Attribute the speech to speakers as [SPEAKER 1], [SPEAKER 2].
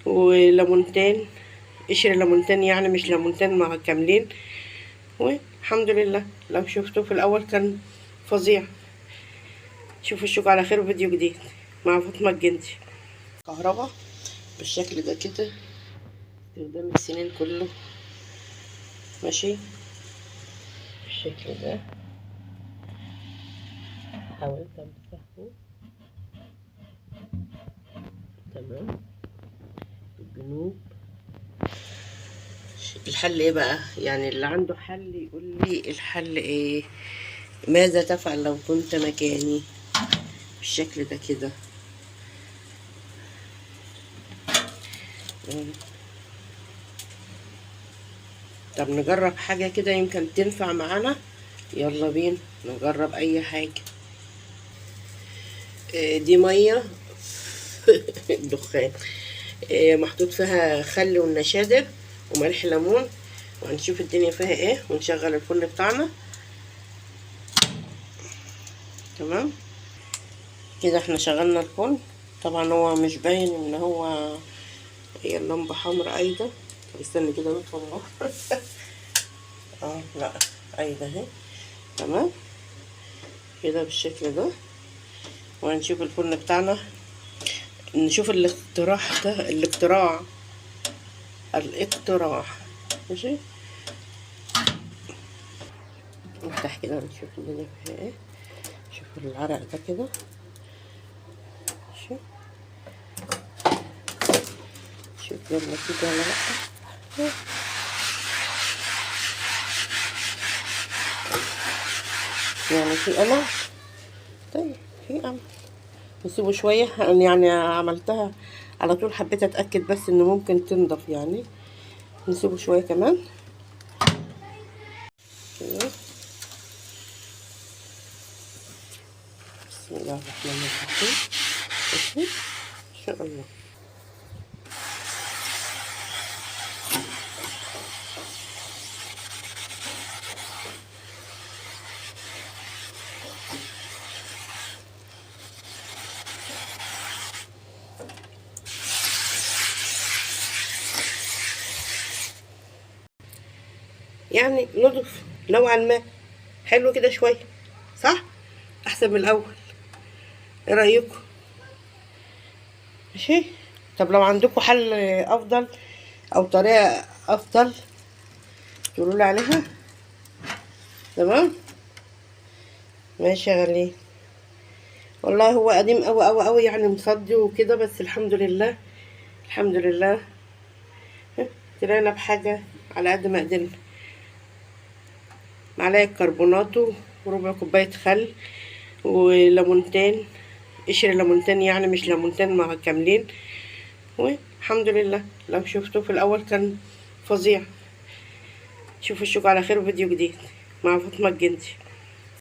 [SPEAKER 1] وليمونتين، قشر ليمونتين يعني مش ليمونتين مع كاملين. والحمد لله لو شفتوه في الاول كان فظيع. شوفوا الشوك على خير، فيديو جديد مع فاطمة الجندي. كهرباء بالشكل ده كده، استخدام السنين كله ماشي بالشكل ده. حاولت امسحه تمام الجنوب. الحل ايه بقى؟ يعني اللي عنده حل يقول لي الحل ايه، ماذا تفعل لو كنت مكاني بالشكل ده كده. طب نجرب حاجة كده يمكن تنفع معانا، يلا بينا نجرب اي حاجة. دي مية دخان، محطوط فيها خل والنشادر وملح ليمون، وهنشوف الدنيا فيها ايه، ونشغل الفرن بتاعنا. تمام كده احنا شغلنا الفرن. طبعا هو مش باين ان هو هي اللمبة حمراء ايضا. طب استني كده نطفي النار. لا ايضا اهي. تمام كده بالشكل ده، وهنشوف الفرن بتاعنا، نشوف الاقتراح ده، الاقتراح ماشي. نفتح كده نشوف الدنيا فيها ايه. شوف العرق ده كده ماشي، شوف يلا كده ولا لا. يعني في امل، طيب في امل، نسيبه شوية. يعني عملتها على طول، حبيت اتاكد بس انه ممكن تنضف، يعني نسيبه شوية كمان كده. بسم الله الرحمن الرحيم. ماشي ان شاء الله. يعني نضف نوعا ما، حلو كده شوية صح، احسن من الاول. ايه رايكم؟ ماشي. طب لو عندكم حل افضل او طريقه افضل تقولوا لي عليها. تمام ماشي يا غالي. والله هو قديم قوي قوي قوي يعني، مصدي وكده، بس الحمد لله الحمد لله طلعنا بحاجة على قد ما قدرنا. معلقه كربوناتو وربع كوباية خل وليمونتين، قشر ليمونتين يعني مش ليمونتين مع كاملين. والحمد لله لو شفتوه في الاول كان فظيع. شوفوا الشوك على خير، فيديو جديد مع فاطمة الجندي.